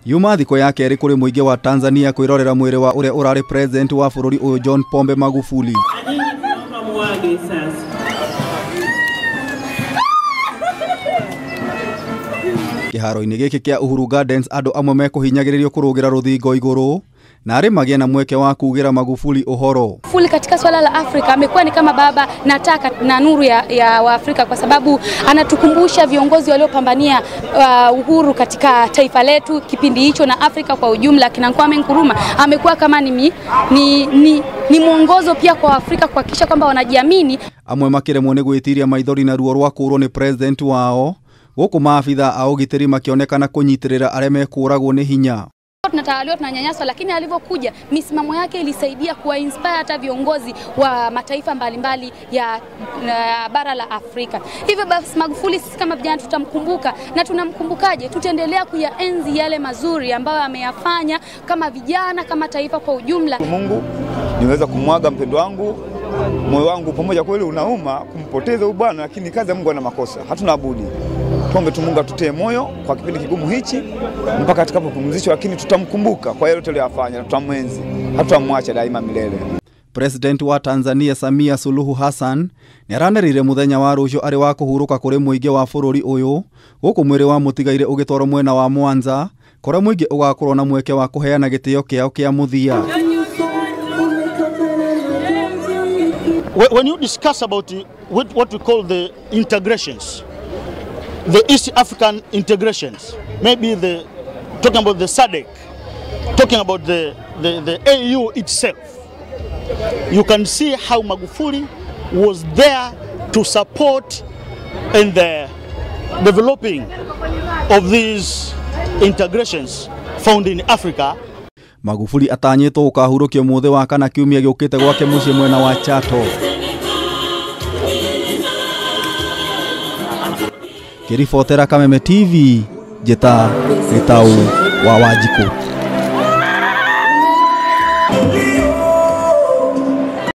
Yuma thikũ ya kerĩ kũrĩ mũingĩ wa Tanzania kwĩrorera mwĩrĩ wa ũrĩa ũrarĩ president wa bũrũri ũyũ John Pombe Magufuli. Kĩharo-inĩ gĩkĩ kĩa Uhuru Gardens andũ amwe mekũhinyagĩrĩrio kũrũgĩra rũthingo igũrũ na arĩ magĩe na mweke wa kugĩra Magufuli ũhoro. Magufuli katika swala la Afrika amekuwa ni kama baba na taka na nuru ya Waafrika kwa sababu anatukumbusha viongozi waliopambania uhuru katika taifa letu kipindi hicho na Afrika kwa ujumla. Kina Kwame Nkrumah amekuwa kama ni mwongozo pia kwa Afrika kuhakikisha kwamba wanajiamini. Amwe makiremwo nĩ gwĩtiria maithori na ruo rwa kũũrwo nĩ president wao gũkũ maabitha a ũgitĩri makĩonekana kũnyitĩrĩra arĩa mekũragwo nĩ hinya. Tunatawaliwa, tunanyanyaswa, lakini alivyokuja misimamo yake ilisaidia kuwa inspire hata viongozi wa mataifa mbalimbali ya bara la Afrika. Hivyo basi Magufuli sisi kama vijana tutamkumbuka, na tunamkumbukaje? Tutaendelea kuyaenzi yale mazuri ambayo ameyafanya kama vijana, kama taifa kwa ujumla. Mungu niweza kumwaga mpendo wangu, moyo wangu pamoja kweli unauma kumpoteza huyu bwana, lakini kazi ya Mungu ana makosa, hatuna budi. Tuombe tu Mungu atutie moyo kwa kipindi kigumu hichi mpaka atakapopumzishwa, lakini tutamkumbuka kwa yale tuliyofanya na tutamwenzi, hatutamwacha daima milele. President wa Tanzania Samia Suluhu Hassan nĩaranĩrĩire mũthenya wa rũciũ arĩ wa kũhurũka kũrĩ mũingĩ wa bũrũri ũyũ gũkũ mwĩrĩ wa mũtigaire ũgĩtwarwo mwena wa Mwanza kũrĩa mũingĩ ũgakorwo na mweke wa kũheana gĩtĩo kĩao kĩa mũthia. When you discuss about what we call the integrations, the East African integrations, maybe the talking about the SADC, talking about the AU itself, you can see how Magufuli was there to support in the developing of these integrations found in Africa. Magufuli atanyĩtwo gũkahurũkio mũthĩ wa kana kiumia gĩũkĩte gwake mũciĩ mwena wa Chato. Kĩribotera Kameme TV, njĩta Gĩtau wa Wanjikũ.